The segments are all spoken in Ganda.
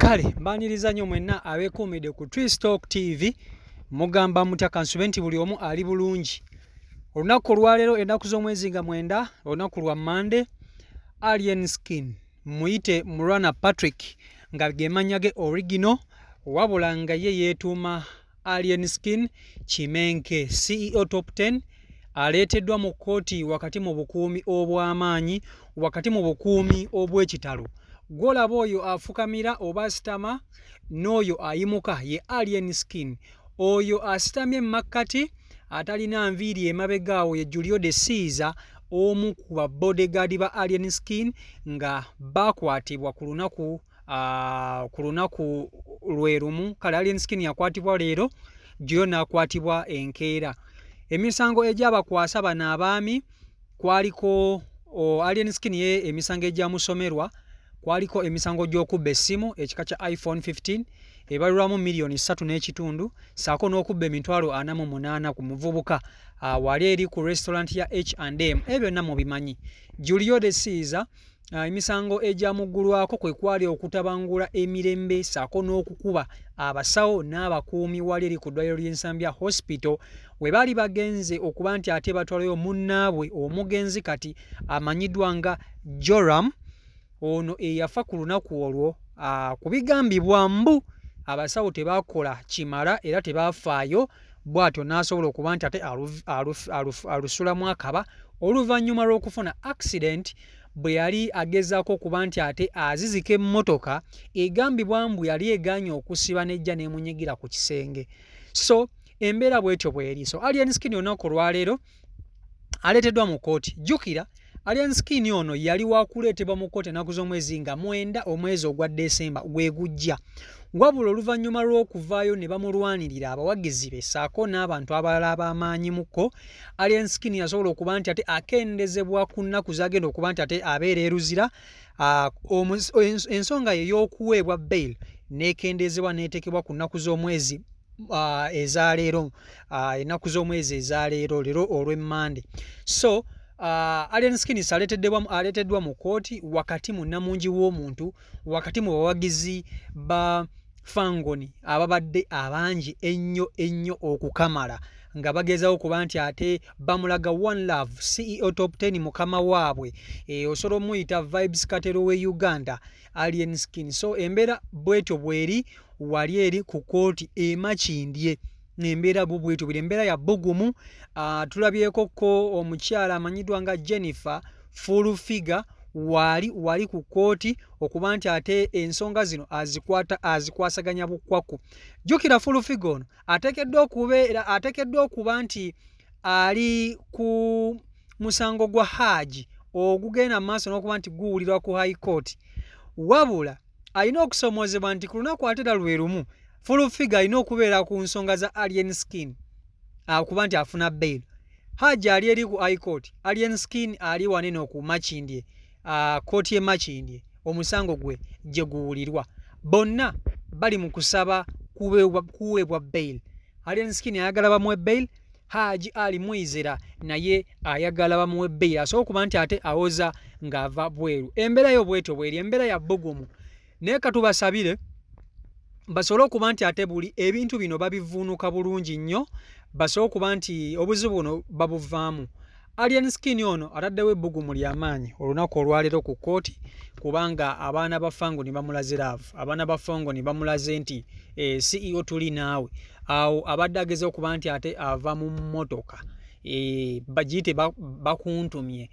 Kale mbaniriza nnyo mwenna abeekuumidde ku Twistalk TV. Mugamba mutya? Kansube nti buli omu ali bulungi. Olunaku olwaleero, ennaku z'omwezi nga 9, olunaku lwa Mande, Alien Skin, muyite Mulwana Patrick nga ge mannya ge original, wabula nga ye yeetuuma Alien Skin Kimenke, CEO Top 10, aleeteddwa mu kkooti wakati mu bukuumi obw'amaanyi, wakati mu bukuumi obw'ekitalo. Gw'olaba oyo afukamira oba asitama n'oyo ayimuka ye Alien Skin. Oyo asitamye emakkati atalina nviiri emabega awo ye Julio de Caesar, omu ku ba bodyguard ba Alien Skin, nga bakwatibwa ku lunaku lwe lumu. Kale Alien Skin yakwatibwa leero, Julio n'akwatibwa enkeera. Emisango egyabakwasa bano abaami kwaliko Alien Skin ye emisango egyamusomerwa kwaliko emisango gy'okubba essimu ekika kya iPhone 15 ebalirwamu miliyoni 3.5, ssaako n'okubba emitwalo 48 ku muvubuka wali eri ku restaurant ya H&M. Ebyo byonna mubimanyi. Julio de Caesar, emisango egyamuggulwako kwe kwali okutabangula emirembe ssaako n'okukuba abasawo n'abakuumi wali eri ku ddwaliro ly'Ensambya Hospital, we baali bagenze okuba nti ate batwalayo munnaabwe omugenzi kati amanyiddwa nga Joram, ono eyafa ku lunaku olwo ku bigambibwa mbu abasawo tebakola kimala era tebafaayo, bw'atyo n'asobola okuba nti ate alusulamu akaba oluvannyuma lw'okufuna accident bwe yali agezaako okuba nti ate azizika emmotoka egambibwa mbu yali egaanye okusiba n'ejja n'emunyigira ku kisenge. So embeera bw'etyo bw'eri. So Alien Skin olunaku olwaleero aleeteddwa mu kkooti. Jjukira Alien Skin ono yali wakuleetebwa mu kkooti ennaku z'omwezi nga 9 omwezi ogwa Desemba gwe gujja, wabula oluvannyuma lw'okuvaayo ne bamulwanirira abawagizi be ssaako n'abantu abalala ab'amaanyimuko, Alien Skin yasobola okuba nti ate akendezebwa ku nnaku z'agenda okuba nti ate abeera e Luzira. Ensonga ye ey'okuweebwa bail n'ekendezebwa n'eteekebwa ku nnaku z'omwezi ezaleero, ennaku z'omwezi ezaleero, leero olw'Emmande. So Alien Skin aleeteddwa mu kkooti wakati mu nnamungi w'omuntu, wakati mu bawagizi ba Fangoni ababadde abangi ennyo ennyo okukamala, nga bagezaako okuba nti ate bamulaga one love, CEO Top 10 mukama waabwe, osobola omuyita Vybz Kartel we Uganda, Alien Skin. So embeera bwetyo bweri wali eri ku kkooti e Makindye. Embeera bwo bwetyo bweri, embeera ya bbugumu. Tulabyeko ko omukyala amanyiddwa nga Jennifer Full Figure waali wali ku kkooti okuba nti ate ensonga zino azikwata, azikwasaganya bukwaku. Jjukira Full Figure ono ateekeddwa okuba nti ali ku musango gwa Haaji ogugenda mu maaso n'okuba nti guwulirwa ku High Court, wabula alina okusomoozebwa nti ku lunaku ate era lwe lumu Full Figure alina okubeera ku nsonga za Alien Skin okuba nti afuna bail. Haji ali eri ku High Court, Alien Skin ali wanene ku Makindye, kkooti e Makindye omusango gwe gye guwulirwa. Bonna bali mu kusaba kuweebwa bail. Alien Skin ayagala bamuwe bail, Haji Ali Mwizera naye ayagala bamuwe bail asobola okuba nti ate awoza ng'ava bweru. Embeera yo bwetyo bweri, embeera ya bbugumu, naye katubasabire basobole okuba nti ate buli ebintu bino babivuunuka bulungi nnyo, basobole okuba nti obuzibu buno babuvaamu. Alien Skin ono ataddewo ebbugumu ly'amaanyi olunaku olwaleero ku kkooti, kubanga abaana ba Fangoni bamulaze love, abaana ba Fangoni bamulaze nti CEO tuli naawe. Awo abadde ageza okuba nti ate ava mu mmotoka bagiyite bakuntumye,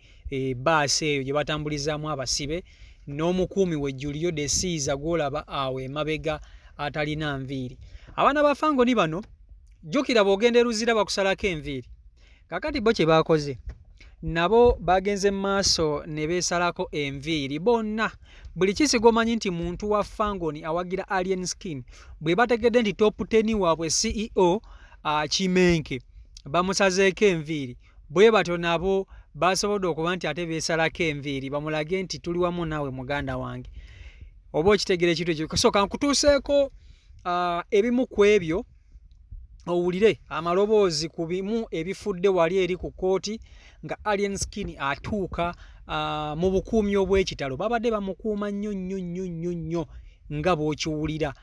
baasi eyo gye batambulizaamu abasibe, n'omukuumi we Julio de Caesar gw'olaba awo emabega atalina nviiri. Abaana ba Fangoni bano, jjukira bw'ogenda e Luzira bakusalako enviiri. Kaakati bo kye baakoze, nabo bagenze mu maaso ne beesalako enviiri bonna. Buli kiisi gw'omanyi nti muntu wa Fangoni awagira Alien Skin, bwe bategedde nti Top 10 waabwe CEO Kimenke bamusazeeko enviiri, bwe batyo nabo basobodde okuba nti ate beesalako enviiri bamulage nti tuli wamu naawe muganda wange. Oba okitegeera ekintu ekyo? So kankutuuseeko ebimu ku ebyo, owulire amaloboozi ku bimu ebifudde wali eri ku kkooti nga Alien Skin atuuka mu bukuumi obw'ekitalo. Babadde bamukuuma nnyo nnyo nnyo nnyo nnyo. Nga bw'okiwulira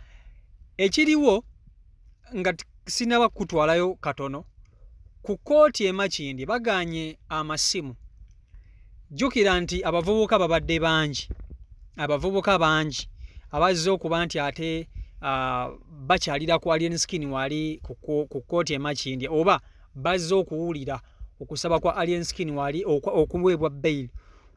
ekiriwo, nga sinaba kutwalayo katono ku kkooti e Makindye, bagaanye amasimu. Jjukira nti abavubuka babadde bangi, abavubuka bangi abazze okuba nti ate bakyalira ku Alien Skin wali ku kkooti e Makindye, oba bazze okuwulira okusaba kwa Alien Skin wali okuweebwa bail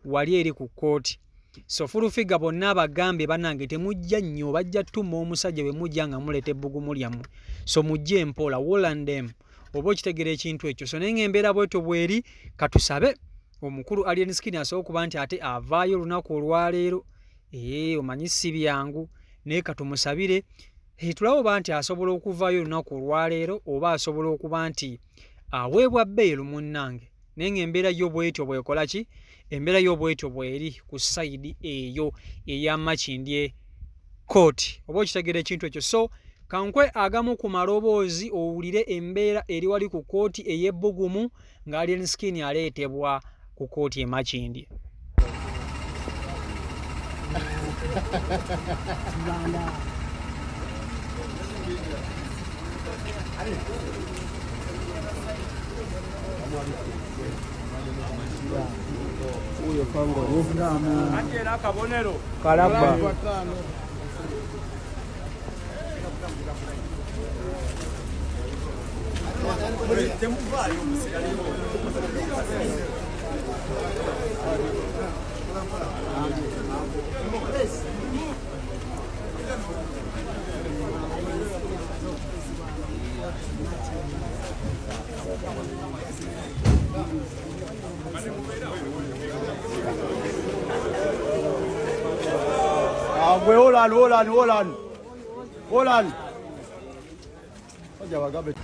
wali eri ku kkooti. So Full Figure bonna abagambye, bannange temujja nnyo, bajja ttuma omusajja bwe mujja nga muleeta ebbugumu lyammwe, so mujje empola wolandem, oba okitegeera ekintu ekyo. So naye ng'embeera bwetyo bweri, katusabe omukulu Alien Skin asobola okuba nti ate avaayo olunaku olwaleero. Ee, omanyi si byangu, naye katumusabire tulabe oba nti asobola okuvaayo olunaku olwaleero oba asobola okuba nti aweebwa bail munnange. Naye ng'embeera yo bwetyo bwekola ki, embeera yo bwetyo bweri ku side eyo eya Makindye kooti, oba okitegeera ekintu ekyo. So kankwe agamu ku maloboozi owulire embeera eri wali ku kkooti ey'ebbugumu nga Alien Skin aleetebwa ku kkooti e Makindye. Kalaba. Gwe Holland, Holland, Holland. Holland. Sajja bagambe.